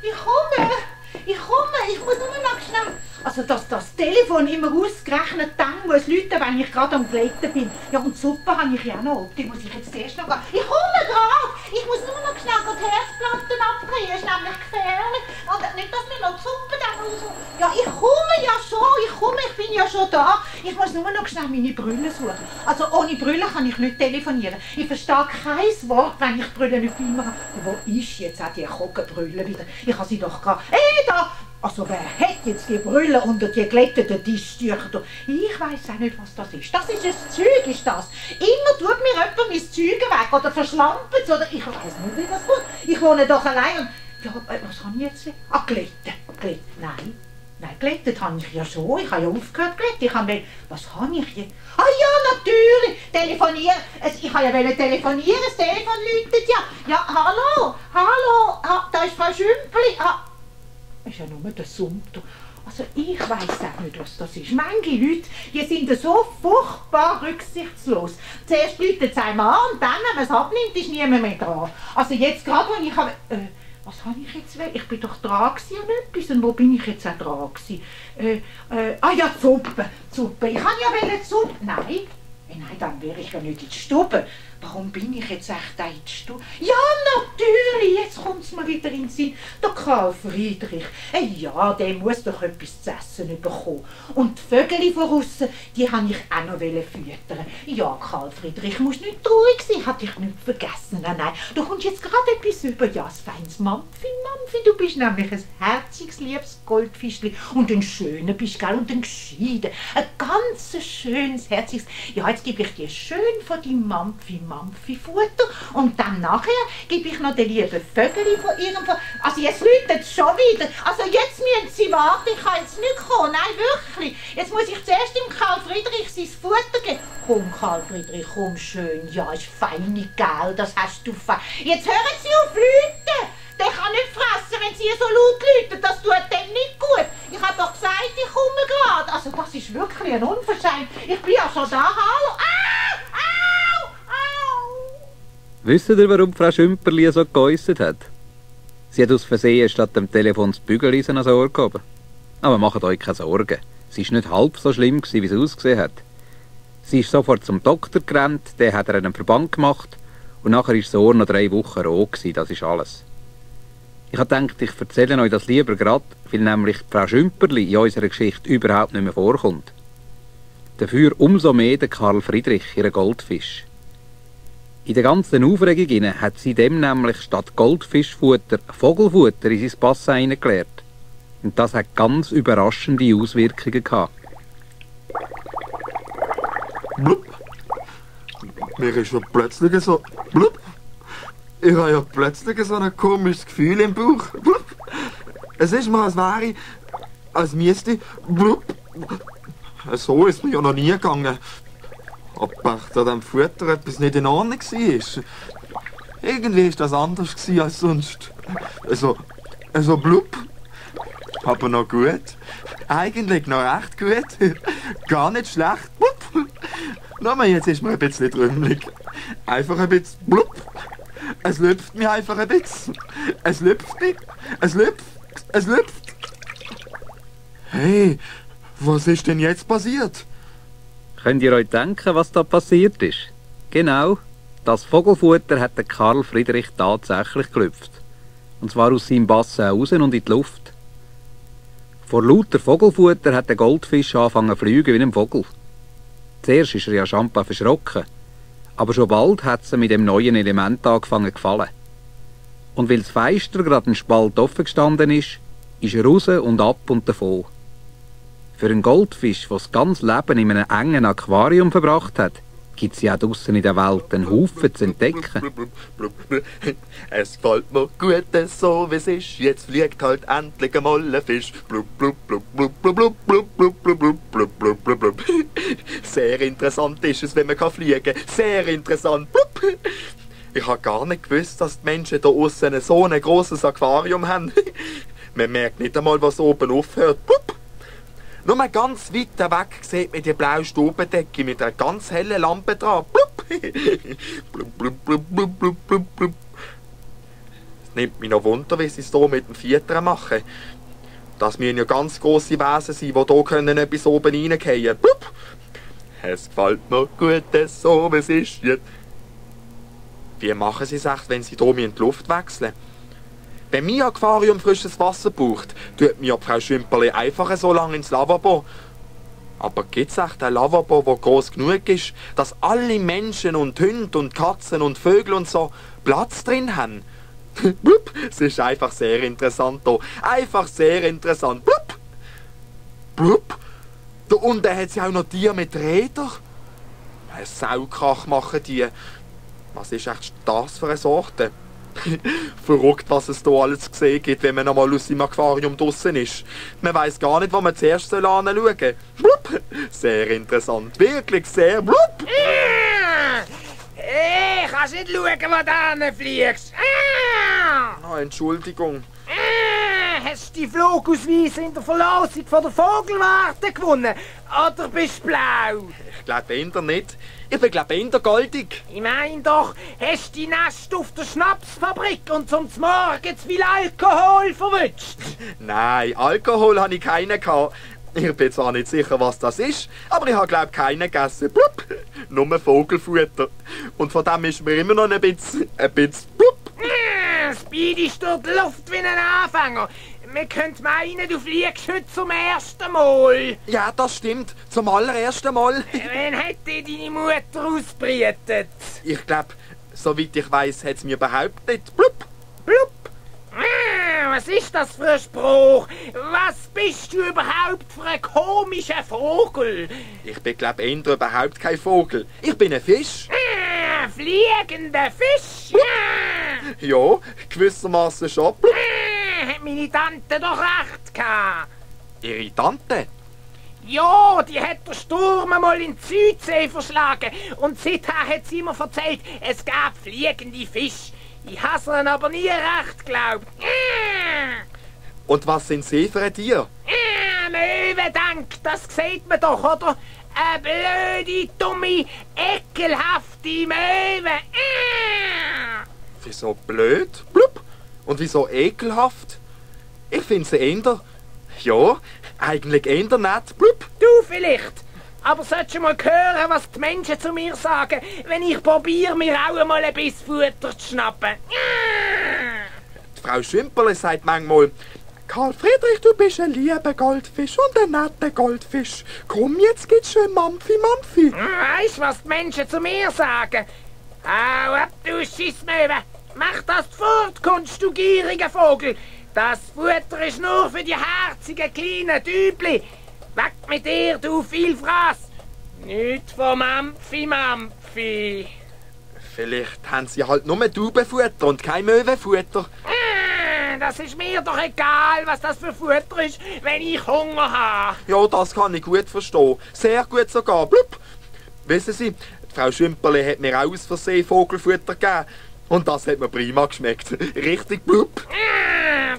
Ich komme, ich muss nur noch schnell. Also, dass das Telefon immer ausgerechnet dann muss läuten, wenn ich gerade am Gleiten bin. Ja, und die Suppe habe ich ja noch. Die muss ich jetzt zuerst noch gehen. Ich komme gerade! Ich muss nur noch schnell die Herzplatten abdrehen. Das ist nämlich gefährlich. Und nicht, dass mir noch die Suppe dann oder so. Ja, ich komme ja schon. Ich bin ja schon da. Ich muss nur noch schnell meine Brille suchen. Also, ohne Brille kann ich nicht telefonieren. Ich verstehe kein Wort, wenn ich die Brille nicht bei mir habe. Wo ist jetzt auch die Koggenbrille wieder? Ich habe sie doch gerade... da! Also wer hat jetzt die Brille unter die glätteten Tischtücher? Ich weiss auch nicht, was das ist. Das ist ein Zeug, ist das. Immer tut mir jemand mein Zeug weg oder verschlampt es oder ich weiss nicht, wie das kommt. Ich wohne doch allein und... Ja, was habe ich jetzt? Ah, glätten. Nein, glättet habe ich ja schon. Ich habe ja aufgehört glätten. Ich habe... Was habe ich jetzt? Ah ja, natürlich! Telefonieren. Ich habe ja telefonieren. Das Telefon läutet ja. Ja, hallo. Da ist Frau Schümperli. Ist ja nur der Sumpter. Also ich weiss auch nicht, was das ist. Manche Leute, die sind so furchtbar rücksichtslos. Zuerst läutet es einmal an und dann, wenn man es abnimmt, ist niemand mehr dran. Also jetzt gerade, wo ich habe... was habe ich jetzt? Ich bin doch dran gewesen an etwas. Und wo bin ich jetzt auch dran gewesen? Ja, die Suppe. Ich habe ja die Suppe. Nein, dann wäre ich ja nicht in die Stube. Warum bin ich jetzt echt in die Stube? Ja, natürlich, jetzt kommt es mir wieder in den Sinn. Der Karl Friedrich, ja, der muss doch etwas zu essen bekommen. Und die Vögel von aussen, die wollte ich auch noch füttern. Ja, Karl Friedrich, musst nicht traurig sein, ich hatte dich nicht vergessen. Nein, du kommst jetzt gerade etwas über. Ja, das feines Mampfi, du bist nämlich ein herziges, liebes Goldfischli. Und ein schöner bist du, gell, und ein gescheiter. Ein ganz schönes, herziges. Ja, jetzt gebe ich dir schön von deinem Mampfi-Futter und dann nachher gebe ich noch den lieben Vögel von ihrem... Also jetzt läutet es schon wieder. Also jetzt müssen sie warten, ich kann jetzt nicht kommen. Nein, wirklich. Jetzt muss ich zuerst dem Karl Friedrich sein Futter geben. Komm, Karl Friedrich, komm schön. Ja, ist feine, gell, das hast du fein. Jetzt hören Sie auf läuten. Der kann nicht fressen, wenn Sie so laut läuten. Das tut dem nicht gut. Ich habe doch gesagt, ich komme gerade. Also das ist wirklich ein Unverschämt. Ich bin ja schon da. Hallo. Wisst ihr, warum Frau Schümperli so geäusset hat? Sie hat aus Versehen statt dem Telefon das Bügeleisen ans Ohr gehoben. Aber macht euch keine Sorgen. Sie war nicht halb so schlimm, wie sie ausgesehen hat. Sie ist sofort zum Doktor gerannt, der hat ihr einen Verband gemacht und nachher war das Ohr noch 3 Wochen roh gewesen, das ist alles. Ich habe gedacht, ich erzähle euch das lieber gerade, weil nämlich Frau Schümperli in unserer Geschichte überhaupt nicht mehr vorkommt. Dafür umso mehr der Karl Friedrich, ihr Goldfisch. In der ganzen Aufregung hat sie dem nämlich statt Goldfischfutter Vogelfutter in sein Bassin hineingeleert. Und das hat ganz überraschende Auswirkungen gehabt. Blub. Mir ist ja plötzlich so... Blub. Ich habe ja plötzlich so ein komisches Gefühl im Bauch. Blub. Es ist mir, als wäre ich... als müsste... Blub. So ist mir ja noch nie gegangen. Ob an diesem Futter etwas nicht in Ordnung war. Irgendwie war das anders als sonst. Also blub. Aber noch gut. Eigentlich noch recht gut. Gar nicht schlecht. Blub. Nur jetzt ist mir ein bisschen trümmelig. Einfach ein bisschen blub. Es lüpft mich einfach ein bisschen. Es lüpft mich. Es lüpft. Hey, was ist denn jetzt passiert? Könnt ihr euch denken, was da passiert ist? Genau, das Vogelfutter hat der Karl Friedrich tatsächlich gelüpft. Und zwar aus seinem Bassin raus und in die Luft. Vor lauter Vogelfutter hat der Goldfisch angefangen zu fliegen wie ein Vogel. Zuerst ist er ja schampa verschrocken, aber schon bald hat es ihm mit dem neuen Element angefangen zu gefallen. Und weil das Fenster gerade ein Spalt offen gestanden ist er raus und ab und davon. Für einen Goldfisch, der das ganze Leben in einem engen Aquarium verbracht hat, gibt es ja draussen in der Welt einen Haufen zu entdecken. Es gefällt mir gut, so wie es ist. Jetzt fliegt halt endlich einmal ein Fisch. Sehr interessant ist es, wenn man fliegen kann. Sehr interessant. Ich habe gar nicht gewusst, dass die Menschen da aussen so ein grosses Aquarium haben. Man merkt nicht einmal, was oben aufhört. Nur ganz weit weg sieht man die blaue Stubendecke mit einer ganz hellen Lampe dran. Blub. Blub, blub, blub, blub, blub, blub. Nimmt mich noch Wunder, wie sie es hier mit dem Viertern machen. Das müssen ja ganz grosse Wesen sein, die hier können etwas oben reingehen. Blub! Es gefällt mir gut, so wie es ist jetzt. Wie machen sie es echt, wenn sie hier die Luft wechseln? Wenn mein Aquarium frisches Wasser braucht, tut mir Frau Schümperli einfach so lange ins Lavabo. Aber gibt es echt ein Lavabo, das groß genug ist, dass alle Menschen und Hunde und Katzen und Vögel und so Platz drin haben? Blub, es ist einfach sehr interessant hier. Einfach sehr interessant. Blub. Blub. Da unten hat sie auch noch Tiere mit Rädern. Ein Saukrach machen die. Was ist echt das für eine Sorte? Verrückt, was es hier alles zu sehen gibt, wenn man einmal aus dem Aquarium draussen ist. Man weiss gar nicht, wo man zuerst anschauen soll. Blub. Sehr interessant. Wirklich sehr. Blub. Hey, kannst nicht schauen, wo du hinfliegst? Ah, Entschuldigung. Hast du die Flugausweis in der Verlosung von der Vogelwarte gewonnen? Oder bist du blau? Ich glaube eher nicht. Ich bin glaube eher goldig. Ich mein doch, hast du die Nest auf der Schnapsfabrik und zum Morgen zu viel Alkohol verwünscht? Nein, Alkohol habe ich keinen gehabt. Ich bin zwar nicht sicher, was das ist, aber ich habe glaube keinen gegessen. Blub. Nur Vogelfutter. Und von dem ist mir immer noch ein bisschen blub. Speed ist durch die Luft wie ein Anfänger. Man könnte meinen, du fliegst heute zum ersten Mal. Ja, das stimmt. Zum allerersten Mal. Wann hat dir deine Mutter ausgebrütet? Ich glaube, soweit ich weiss, hat es mir überhaupt nicht. Blub. Blub. Was ist das für ein Spruch? Was bist du überhaupt für ein komischer Vogel? Ich bin glaube eher überhaupt kein Vogel. Ich bin ein Fisch. Fliegender Fisch? Ja, gewissermaßen schon. Blub. Hat meine Tante doch recht gehabt. Ihre Tante? Ja, die hat der Sturm einmal in die Südsee verschlagen. Und seither hat sie immer erzählt, es gab fliegende Fische. Ich habe ihnen aber nie recht geglaubt. Und was sind sie für ein Tier? Möwendank, das sieht man doch, oder? Eine blöde, dumme, ekelhafte Möwe. Wieso blöd? Blub. Und wieso ekelhaft? Ich finde sie eher... Ja, eigentlich eher nett. Blub. Du vielleicht. Aber solltest du mal hören, was die Menschen zu mir sagen, wenn ich probiere, mir auch einmal ein bisschen Futter zu schnappen. Die Frau Schümperle sagt manchmal, Karl Friedrich, du bist ein lieber Goldfisch und ein netter Goldfisch. Komm, jetzt geht's schön Mampfi, Mampfi. Weißt du, was die Menschen zu mir sagen? Hau ab, du Schissmöwe. Mach das fort, kommst du gieriger Vogel. Das Futter ist nur für die herzigen kleinen Dübli. Weg mit dir, du Vielfraß. Nicht vom Mampfi, Mampfi. Vielleicht haben sie halt nur Taubenfutter und kein Möwenfutter. Das ist mir doch egal, was das für Futter ist, wenn ich Hunger habe. Ja, das kann ich gut verstehen. Sehr gut sogar. Blub. Wissen Sie, die Frau Schümperle hat mir auch aus Versehen Vogelfutter gegeben. Und das hat mir prima geschmeckt. Richtig blub.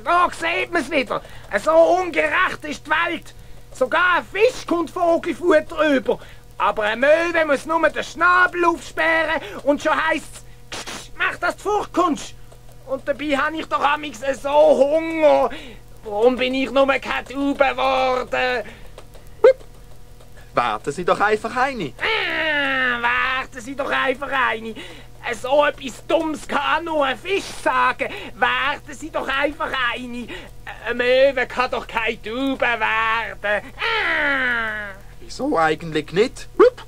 Da sieht man es wieder. So ungerecht ist die Welt. Sogar ein Fisch kommt Vogelfutter über. Aber ein Möwe muss nur den Schnabel aufsperren und schon heisst's, mach, dass du fortkommst. Und dabei habe ich doch amigs so Hunger. Warum bin ich nur keine Taube geworden? Warten Sie doch einfach eine. Warten Sie doch einfach eine. So etwas Dummes kann nur ein Fisch sagen. Warten Sie doch einfach eine. Ein Möwe kann doch keine Taube werden. Wieso eigentlich nicht? Blub.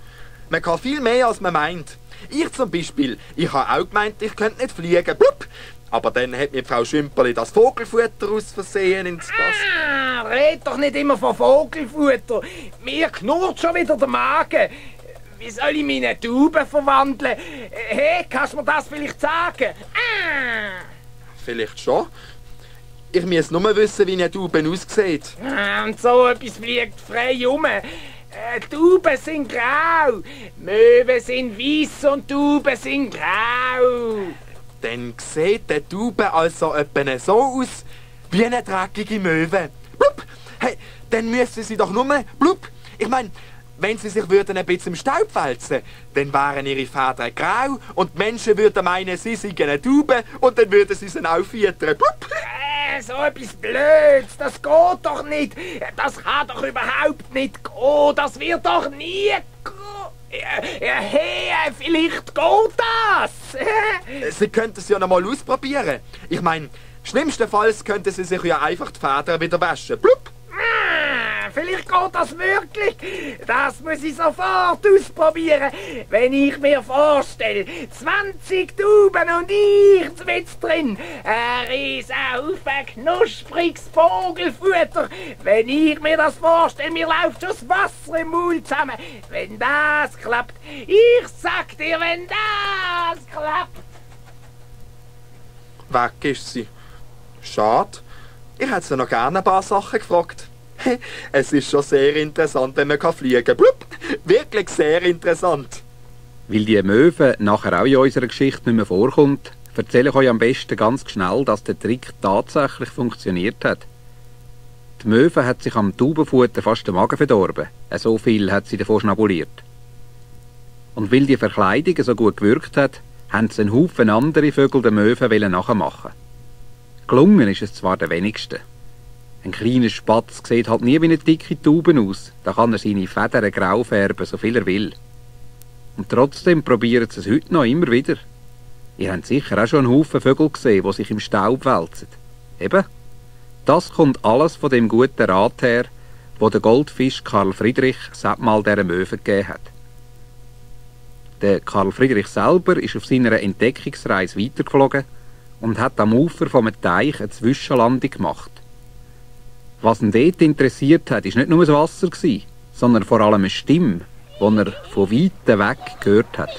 Man kann viel mehr, als man meint. Ich zum Beispiel, ich habe auch gemeint, ich könnte nicht fliegen. Blub. Aber dann hat mir Frau Schümperli das Vogelfutter aus Versehen ins Pass. Red doch nicht immer von Vogelfutter. Mir knurrt schon wieder der Magen. Wie soll ich meine Tauben verwandeln? Hey, kannst du mir das vielleicht sagen? Vielleicht schon. Ich muss nur wissen, wie eine Taube aussieht. Und so etwas fliegt frei rum. Tauben sind grau, Möwen sind weiß und Tauben sind grau. Dann sieht die Taube also etwa so aus wie eine dreckige Möwe. Blub. Hey, dann müssen sie doch nur... Blub. Ich meine, wenn sie sich würden ein bisschen im Staub wälzen, dann wären ihre Federn grau und die Menschen würden meinen, sie seien eine Taube und dann würden sie sie auch füttern. So etwas Blöds, das geht doch nicht. Das kann doch überhaupt nicht gehen. Das wird doch nie gehen. Hey, vielleicht geht das. Sie könnten es ja noch mal ausprobieren. Ich meine, schlimmstenfalls könnten sie sich ja einfach die Federn wieder waschen. Blub. Vielleicht geht das wirklich. Das muss ich sofort ausprobieren. Wenn ich mir vorstelle, 20 Tauben und ich mit drin, ein riesen Haufen knuspriges Vogelfutter. Wenn ich mir das vorstelle, mir läuft schon das Wasser im Mund zusammen. Wenn das klappt, ich sag dir, wenn das klappt. Weg ist sie. Schade. Ich hätte sie noch gerne ein paar Sachen gefragt. Es ist schon sehr interessant, wenn man fliegen kann. Blub. Wirklich sehr interessant. Weil die Möwe nachher auch in unserer Geschichte nicht mehr vorkommt, erzähle ich euch am besten ganz schnell, dass der Trick tatsächlich funktioniert hat. Die Möwe hat sich am Taubenfutter fast den Magen verdorben. So viel hat sie davon schnabuliert. Und weil die Verkleidung so gut gewirkt hat, haben sie einen Haufen andere Vögel der Möwe nachmachen. Gelungen ist es zwar den wenigsten. Ein kleiner Spatz sieht halt nie wie eine dicke Taube aus. Da kann er seine Federn grau färben, so viel er will. Und trotzdem probieren sie es heute noch immer wieder. Ihr habt sicher auch schon einen Haufen Vögel gesehen, die sich im Staub wälzen. Eben, das kommt alles von dem guten Rat her, wo der Goldfisch Karl Friedrich mal dieser Möwe gegeben hat. Der Karl Friedrich selber ist auf seiner Entdeckungsreise weitergeflogen und hat am Ufer von einem Teich eine Zwischenlandung gemacht. Was ihn dort interessiert hat, war nicht nur das Wasser, sondern vor allem eine Stimme, die er von weitem weg gehört hat.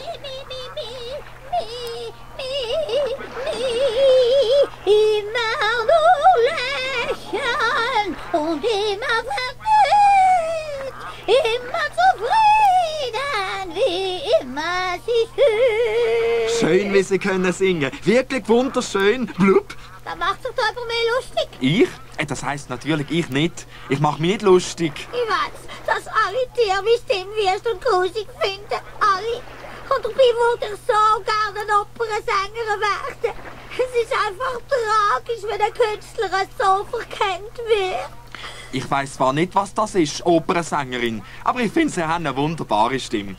Immer nur lächeln und immer vergnügt, immer zufrieden, wie immer sie sind. Schön, wie sie können singen. Wirklich wunderschön. Blub. Da macht sich doch über mich lustig. Ich? Das heisst natürlich ich nicht. Ich mache mich nicht lustig. Ich weiß, dass alle Tiere wie Stimm wirst und grusig finden. Alle. Und dabei würde ich so gerne ein Opernsänger werden. Es ist einfach tragisch, wenn ein Künstler so verkennt wird. Ich weiss zwar nicht, was das ist, Opernsängerin, aber ich finde, sie haben eine wunderbare Stimme.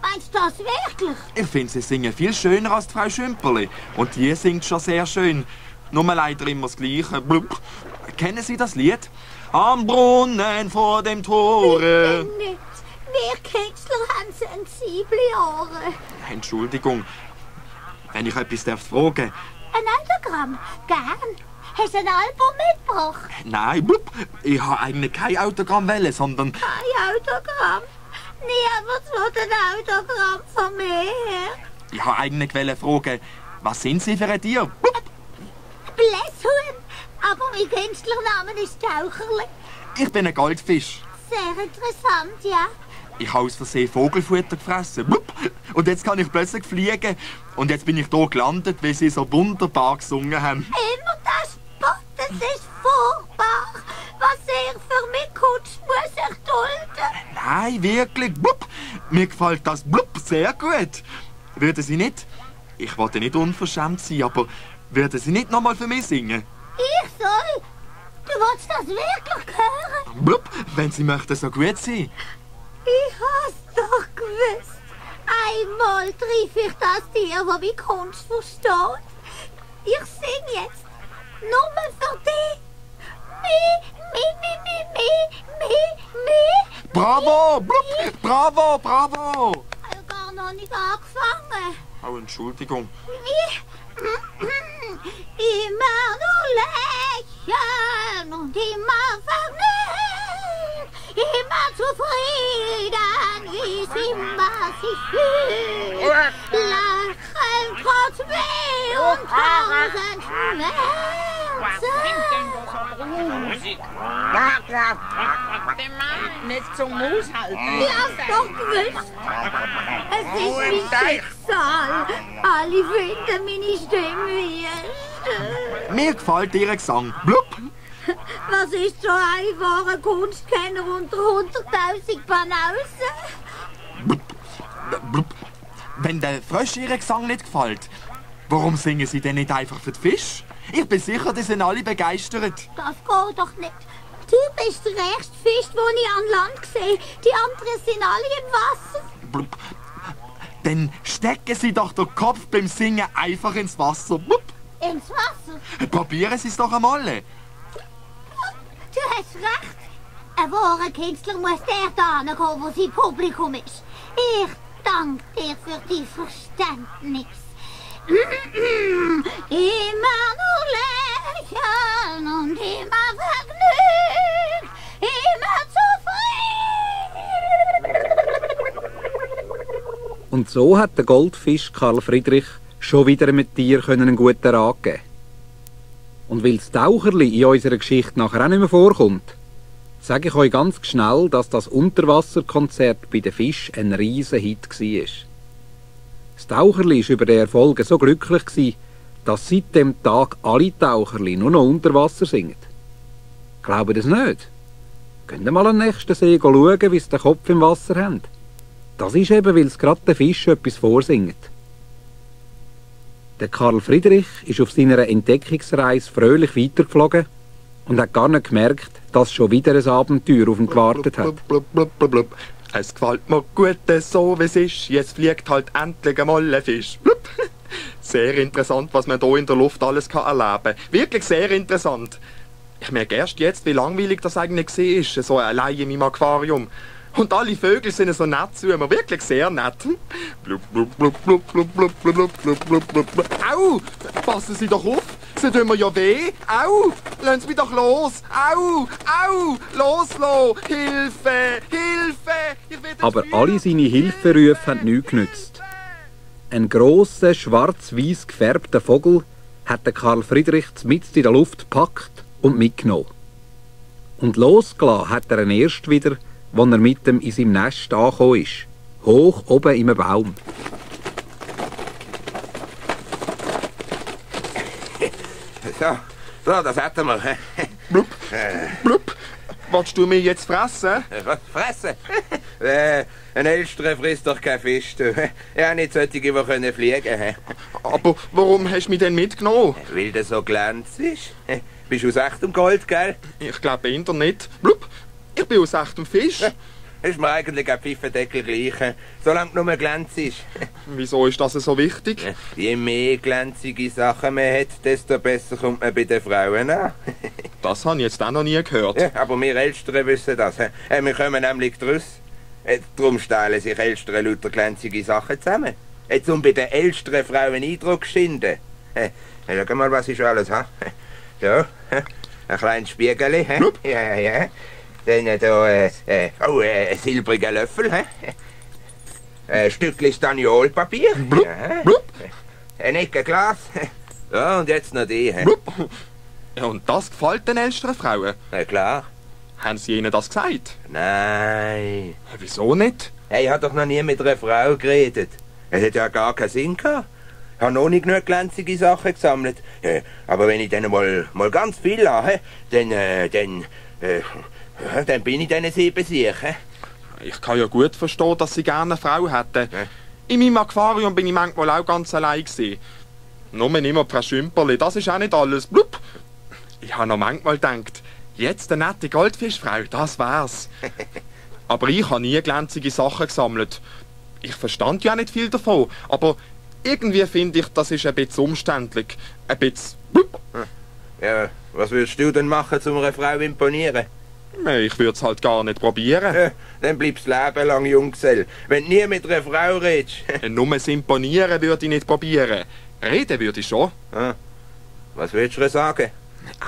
Meinst du das wirklich? Ich finde, sie singen viel schöner als die Frau Schümperli. Und die singt schon sehr schön. Nur leider immer das Gleiche. Blub. Kennen Sie das Lied? Am Brunnen vor dem Tore. Nicht. Wir Künstler haben sensible Ohren. Entschuldigung, wenn ich etwas fragen darf. Ein Autogramm? Gern. Hast du ein Album mitgebracht? Nein, blub. Ich habe eigentlich kein Autogramm wollen, sondern... Kein Autogramm? Niemand will ein Autogramm von mir. Ich wollte eigentlich fragen, was sind Sie für ein Tier? Blub. Blässhuhn. Aber mein Künstlername ist Taucherli. Ich bin ein Goldfisch. Sehr interessant, ja. Ich habe aus Versehen Vogelfutter gefressen. Blub. Und jetzt kann ich plötzlich fliegen. Und jetzt bin ich hier gelandet, weil Sie so wunderbar gesungen haben. Immer das Spott, das ist furchtbar. Was ich für mich Kunst muss ich dulden. Nein, wirklich. Blub. Mir gefällt das Blub sehr gut. Würden Sie nicht, ich wollte nicht unverschämt sein, aber würden Sie nicht nochmal für mich singen? Ich soll? Du willst das wirklich hören? Blub, wenn Sie möchten so gut sein. Ich hab's doch gewusst. Einmal triff ich das Tier, das meine Kunst versteht. Ich sing jetzt. Nur für dich. Mi. Bravo, Blub, bravo, bravo. Ich habe gar noch nicht angefangen. Oh, Entschuldigung. Immer nur lächeln und immer vergnügt, immer zufrieden, wie es immer sich fühlt. Lachen trotz Weh und tausend Schmerzen. Musik? Den Mann nicht zum Maus halten. Ich hab's doch gewusst. Es ist mein Schicksal. Alle finden meine Stimme wie Mir gefällt Ihr Gesang. Blub. Was ist so ein wahrer Kunstkenner unter 100.000 Banausen? Wenn der Frösch ihren Gesang nicht gefällt, warum singen sie denn nicht einfach für die Fische? Ich bin sicher, die sind alle begeistert. Das geht doch nicht. Du bist der erste Fisch, den ich an Land sehe. Die anderen sind alle im Wasser. Blub. Dann stecken sie doch den Kopf beim Singen einfach ins Wasser. Blub. Ins Wasser? Probieren Sie es doch einmal. Du hast recht. Ein wahrer Künstler muss der da gehen, wo sein Publikum ist. Ich danke dir für dein Verständnis. Immer nur lächeln und immer vergnügt, immer zufrieden. Und so hat der Goldfisch Karl Friedrich schon wieder mit dir einen guten Rat geben. Und weil das Taucherli in unserer Geschichte nachher auch nicht mehr vorkommt, sage ich euch ganz schnell, dass das Unterwasserkonzert bei den Fischen ein riesen Hit war. Das Taucherli war über den Erfolg so glücklich, dass seit dem Tag alle Taucherli nur noch unter Wasser singen. Glaubt ihr das nicht? Könnt ihr mal am nächsten See schauen, wie sie den Kopf im Wasser haben. Das ist eben, weil es gerade den Fischen etwas vorsingt. Der Karl Friedrich ist auf seiner Entdeckungsreise fröhlich weitergeflogen und hat gar nicht gemerkt, dass schon wieder ein Abenteuer auf ihn gewartet hat. Es gefällt mir gut so, wie es ist. Jetzt fliegt halt endlich einmal ein Fisch. Sehr interessant, was man hier in der Luft alles erleben kann. Wirklich sehr interessant. Ich merke erst jetzt, wie langweilig das eigentlich ist, so allein in meinem Aquarium. Und alle Vögel sind so nett zu mir, wirklich sehr nett. Au! Passen Sie doch auf! Sie tun mir ja weh! Au! Lassen Sie mich doch los! Au! Au! Loslassen! Hilfe! Hilfe! Ich will Aber alle seine Hilferufe haben nichts genützt. Ein grosser, schwarz-weiß gefärbter Vogel hat den Karl Friedrich mitten in der Luft gepackt und mitgenommen. Und losgelassen hat er ihn erst wieder, als er mit ihm in seinem Nest angekommen ist. Hoch oben in einem Baum. So, das hätten wir. Blub, blub. Willst du mich jetzt fressen? Was fressen? Ein Elster frisst doch kein Fisch. Du. Ja, nicht solche, die fliegen können. Aber warum hast du mich denn mitgenommen? Weil der so glänzig. Bist du aus echtem Gold, gell? Ich glaube eher nicht. Blub. Ich bin aus echtem Fisch. Ist mir eigentlich ein Pfeffendeckel gleich, solange du nur glänzig. Wieso ist das so wichtig? Je mehr glänzige Sachen man hat, desto besser kommt man bei den Frauen an. Das habe ich jetzt auch noch nie gehört. Ja, aber wir Elstern wissen das. Wir kommen nämlich draus. Darum stehlen sich Elstern lauter glänzige Sachen zusammen. Um bei den älteren Frauen Eindruck zu schinden. Schau mal, was ich schon alles habe. So, ein kleines Spiegel. Ja, ja. Dann hier ein silbriger Löffel. Ein Stückchen Staniolpapier. Ja. Ein Ecke Glas. Ja, und jetzt noch die. Ja, und das gefällt den älteren Frauen? Na klar. Haben Sie ihnen das gesagt? Nein. Wieso nicht? Ich habe doch noch nie mit einer Frau geredet. Es hat ja gar keinen Sinn gehabt. Ich habe noch nicht genug glänzige Sachen gesammelt. Aber wenn ich dann mal ganz viel habe, dann bin ich dann 7 sicher. Ich kann ja gut verstehen, dass Sie gerne eine Frau hätten. In meinem Aquarium bin ich manchmal auch ganz allein gewesen. Nur nicht mehr Schümperli, das ist auch nicht alles. Blub. Ich habe noch manchmal gedacht, jetzt eine nette Goldfischfrau, das wär's. Aber ich habe nie glänzige Sachen gesammelt. Ich verstand ja nicht viel davon, aber irgendwie finde ich, das ist ein bisschen umständlich. Ein bisschen... Blub. Ja, was würdest du denn machen, um einer Frau zu imponieren? Ich würde es halt gar nicht probieren. Dann bleibst du Leben lang Junggesell. Wenn du nie mit einer Frau redest. Nur das Imponieren würde ich nicht probieren. Reden würde ich schon. Was willst du sagen?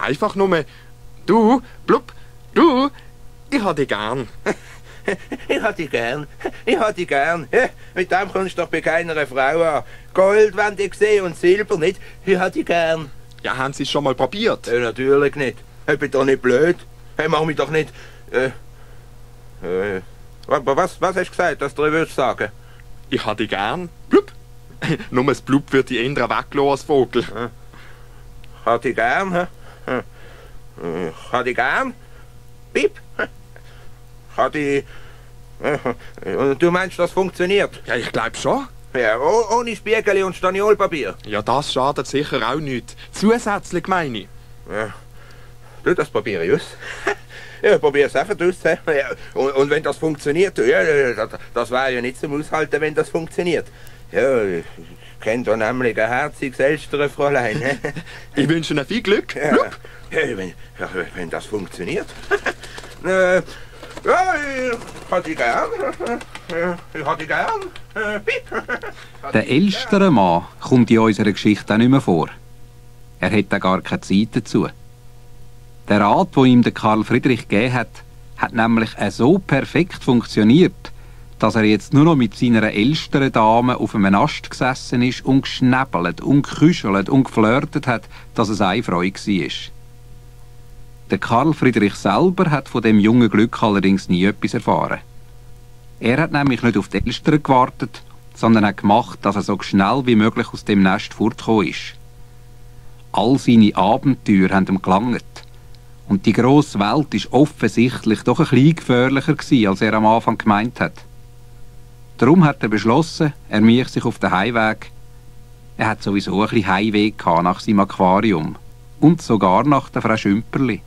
Einfach nur, du, Blub, du, ich hab dich gern. Ich hab dich gern. Ich hab dich gern. Mit dem kommst du doch bei keiner Frau an. Gold wollen ich sehen und Silber nicht. Ich hab dich gern. Ja, haben Sie es schon mal probiert? Natürlich nicht. Ich bin doch nicht blöd. Mach mich doch nicht... Aber was hast du gesagt, dass du würdest sagen? Ich hab dich gern. Blub. Nur das Blub wird die eher weglassen als Vogel. Ich hab dich gern, hä? Ich habe dich gern. Pip. Ich habe dich... Und du meinst, das funktioniert? Ja, ich glaube schon. Ja, ohne Spiegel und Staniolpapier. Ja, das schadet sicher auch nicht. Zusätzlich meine ich. Ja. Du, das probiere ich aus. Ja, probiere es einfach aus. Ja. Und wenn das funktioniert, ja, das wäre ja nicht zum Aushalten, wenn das funktioniert. Ja, ich kenne da nämlich ein herziges älteres Fräulein. Ich wünsche Ihnen viel Glück. Ja, wenn das funktioniert. Ja, ich hatte dich gern. Ich hatte dich gern. Der ältere Mann kommt in unserer Geschichte auch nicht mehr vor. Er hat auch gar keine Zeit dazu. Der Rat, den ihm der Karl Friedrich gegeben hat, hat nämlich so perfekt funktioniert, dass er jetzt nur noch mit seiner älteren Dame auf einem Ast gesessen ist und geschnäbelt und geküschelt und geflirtet hat, dass es eine Freude war. Der Karl Friedrich selber hat von dem jungen Glück allerdings nie etwas erfahren. Er hat nämlich nicht auf die Eltern gewartet, sondern hat gemacht, dass er so schnell wie möglich aus dem Nest fortgekommen ist. All seine Abenteuer haben ihm gelangt. Und die grosse Welt war offensichtlich doch ein bisschen gefährlicher gewesen, als er am Anfang gemeint hat. Darum hat er beschlossen, er mache sich auf den Heimweg. Er hat sowieso ein bisschen Heimweh gehabt nach seinem Aquarium. Und sogar nach der Frau Schümperli.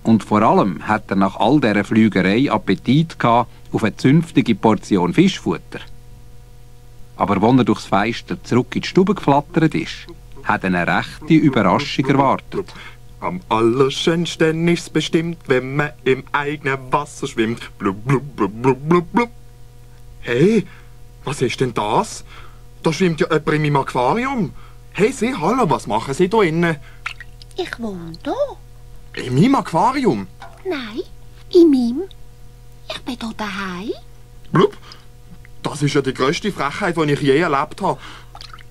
Und vor allem hat er nach all dieser Flügerei Appetit gehabt auf eine zünftige Portion Fischfutter. Aber als er durchs Fenster zurück in die Stube geflattert ist, hat er eine rechte Überraschung erwartet. Am allerschönsten ist's bestimmt, wenn man im eigenen Wasser schwimmt. Blub, blub, blub, blub, blub, blub. Hey, was ist denn das? Da schwimmt ja jemand in meinem Aquarium. Hey, Sie, hallo, was machen Sie da innen? Ich wohne da. In meinem Aquarium? Nein, in meinem. Ich bin hier daheim. Blub, das ist ja die grösste Frechheit, die ich je erlebt habe.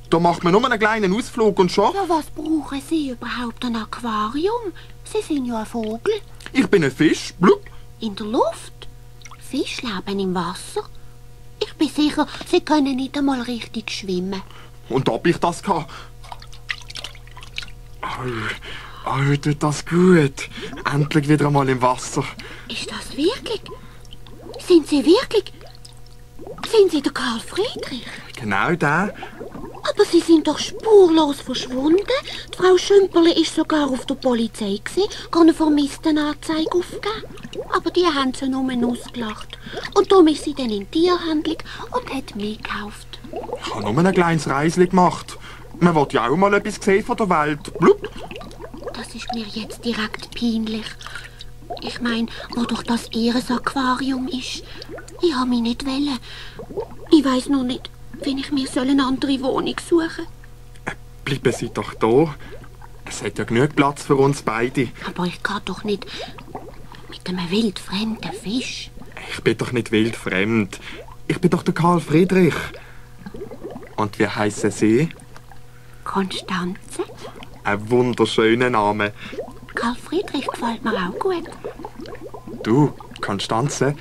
Da macht man nur einen kleinen Ausflug und schon... Ja, was brauchen Sie überhaupt ein Aquarium? Sie sind ja ein Vogel. Ich bin ein Fisch, blub. In der Luft. Fische leben im Wasser. Ich bin sicher, Sie können nicht einmal richtig schwimmen. Und ob ich das kann... Oh, tut das gut. Endlich wieder einmal im Wasser. Ist das wirklich? Sind Sie wirklich? Sind Sie der Karl Friedrich? Genau der. Aber Sie sind doch spurlos verschwunden. Die Frau Schümperli ist sogar auf der Polizei gewesen, kann eine Vermisstenanzeige aufgeben. Aber die haben sie nur ausgelacht. Und darum ist sie dann in Tierhandlung und hat mich gekauft. Ich habe nur ein kleines Reisli gemacht. Man will ja auch mal etwas sehen von der Welt. Blub. Das ist mir jetzt direkt peinlich. Ich meine, wo doch das Ihr Aquarium ist. Ich habe mich nicht wollen. Ich weiss nur nicht, wenn ich mir eine andere Wohnung suchen soll. Bleiben Sie doch da. Es hat ja genug Platz für uns beide. Aber ich kann doch nicht mit einem wildfremden Fisch. Ich bin doch nicht wildfremd. Ich bin doch der Karl Friedrich. Und wie heissen Sie? Konstanze. Ein wunderschöner Name. Karl Friedrich gefällt mir auch gut. Du, Konstanze,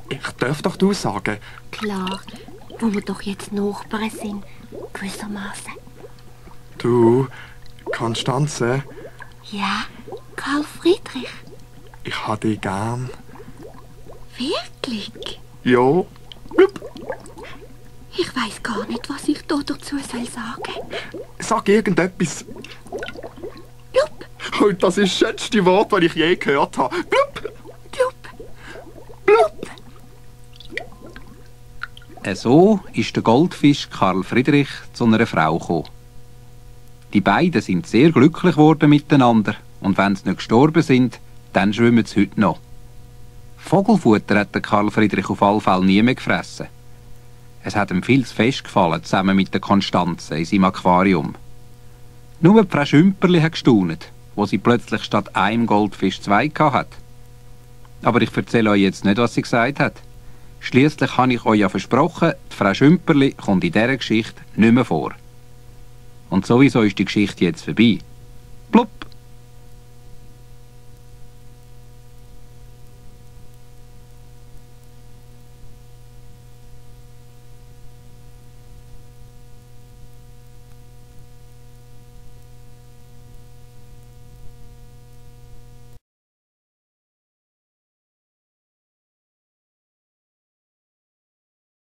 ich darf doch du sagen. Klar, wo wir doch jetzt Nachbarn sind, gewissermaßen. Du, Konstanze, Ja, Karl Friedrich. ich hab dich gern. Wirklich? Ja. Blub. Ich weiß gar nicht, was ich da dazu soll sagen. Sag irgendetwas. Blub, Und das ist das schönste Wort, das ich je gehört habe. Blub. blub. Blub. So ist der Goldfisch Karl Friedrich zu einer Frau gekommen. Die beiden sind sehr glücklich geworden miteinander und wenn sie nicht gestorben sind, dann schwimmen sie heute noch. Vogelfutter hat der Karl Friedrich auf alle Fälle nie mehr gefressen. Es hat ihm viel zu fest gefallen, zusammen mit der Konstanze in seinem Aquarium. Nur die Frau Schümperli hat gestaunet, wo sie plötzlich statt einem Goldfisch 2 hat. Aber ich erzähle euch jetzt nicht, was sie gesagt hat. Schliesslich habe ich euch ja versprochen, die Frau Schümperli kommt in dieser Geschichte nicht mehr vor. Und sowieso ist die Geschichte jetzt vorbei. Plupp!